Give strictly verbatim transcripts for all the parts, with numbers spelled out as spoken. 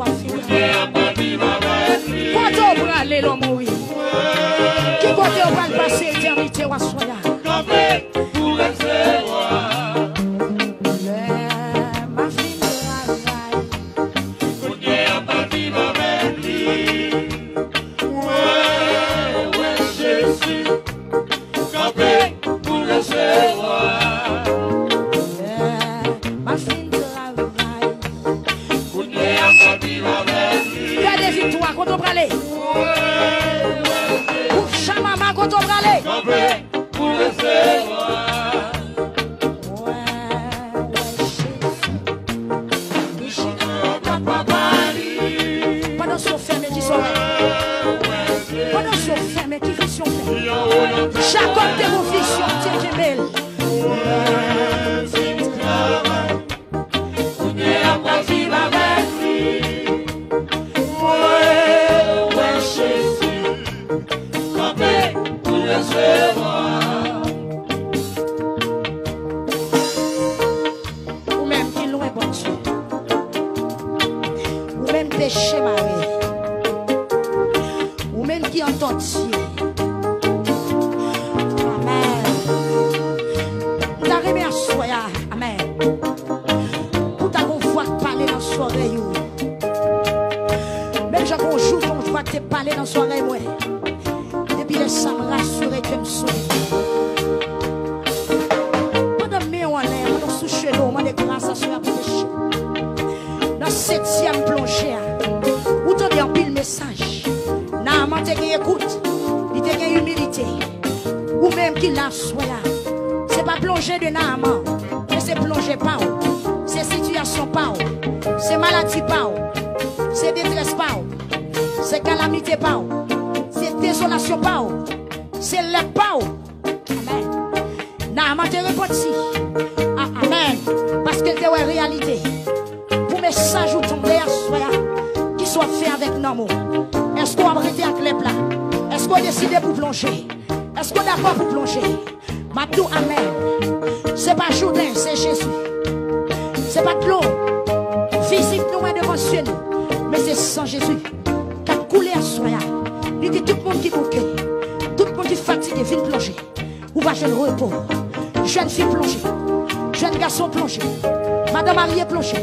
Kote w prale lè w mouri? Ki kote w pral pase etènite w aswè a? Lè m a fin travay. Lè m a fin travay. Gade viktwa, kote w prale? Gwoup Chamama, kote w prale? Pandan zye w fèmen, ki sa w wè? Pandan zye w fèmen, ki vizyon w fè? Jakòb te gon vizyon, Bondye kenbe l. Kounye a m pral viv avèk li. Mwen wè Jezi kanpe pou resevwa. Ou menm ki lwen Bondye. Ou menm peche mare. Ou menm ki an tòti. Amèn. M ta renmen aswè a. Amèn. Pou ta gon vwa k pale nan zòrèy ou. Menm jan gon jou, gon vwa k te pale nan zòrèy mwen. Depi lè sa, m rasire ke m sove. Pandan men w anlè, pandan w sou cheve w, mande gras aswè a pou peche. Nan setyèm plonje a, ou tande anpil mesaj. Naaman te gen ekout, li te gen imilite. Ou menm ki la aswè a, se pa plonje de Naaman, men se plonje pa w, se sitiyasyon pa w, se maladi pa w, se detrès pa w, se kalamite pa w, se dezolasyon pa w, se lèp pa w. Amèn. Naaman te repanti. A- amèn. Paske l te wè reyalite. Pou mesaj ou tonbe aswè a, kisa w ap fè avèk nanm ou? Èske w ap rete ak lèp la? Èske w deside pou plonje? Èske w dakò pou plonje? M ap di w amèn. Se pa Jouden, se Jezi. Se pa dlo. Vizit nou wè devan zye nou, men se san Jezi k ap koule aswè a. Li di tout moun ki bouke, tout moun ki fatige, vin plonje. Ou va jwenn repo. Jèn fi plonje. Jèn gason plonje. Madan marye plonje.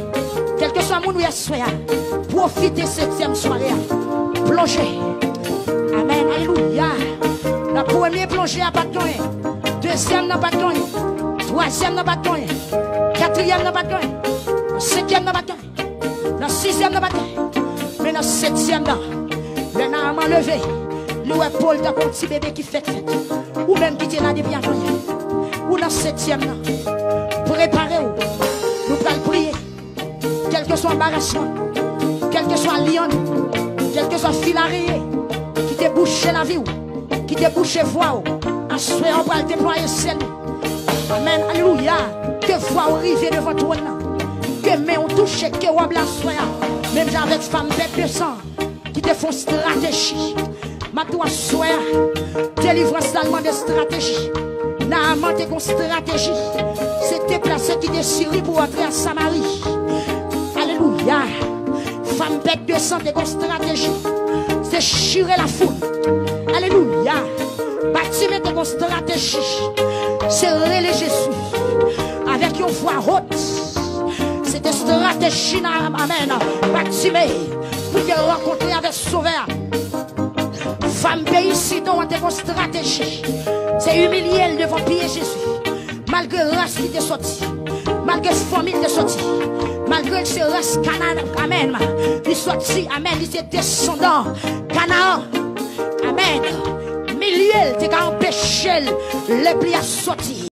Kèlkeswa moun ou ye aswè a, pwofite setyèm sware a. Plonje. Amèn. Alelouya. Nan premye plonje a pa t gen anyen. Dezyèm nan pa t gen anyen. Twazyèm nan pa t gen anyen. Katriyèm nan pa t gen anyen. Senkyèm nan pa t gen anyen. Nan sizyèm nan pa t gen anyen. Men nan setyèm nan, lè Naaman leve, li wè po l tankou yon ti bebe ki fèk fèt. Ou menm ki te la depi avanyè, ou nan setyèm nan. Prepare w. Nou pral priye. Kèlkeswa anbarasman, kèlkeswa lyann, kèlkeswa fil areye ki te bouche lavi w, ki te bouche vwa w, aswè a w pral deplwaye syèl ou. Amèn, alelouya. Ke vwa w rive devan twòn nan. Ke men w touche, ke wòb la aswè a. Menm jan avèk fanm bèt de san ki te fè yon estrateji. M ap di w aswè a, delivrans la mande estrateji. Naaman te gon estrateji. Se deplase kite Siri pou antre a Samari. Alelouya. Fanm bèt de san te gon estrateji. Se chire lafoul. Alelouya. Batime te gon estrateji. Se rele Jezi avèk yon vwa wot. Se te estrateji nan, amèn, Batime pou te rankontre avèk Sovè a. Fanm peyi Sidon an te gon estrateji. Se imilye l devan pye Jezi. Malgre ras li te sòti, malgre fanmi l te sòti, malgre l se ras Kanaan, amèn, li sòti, amèn, li se desandan Kanaan, amèn. Milye l te ka anpeche l, lèp li a sòti.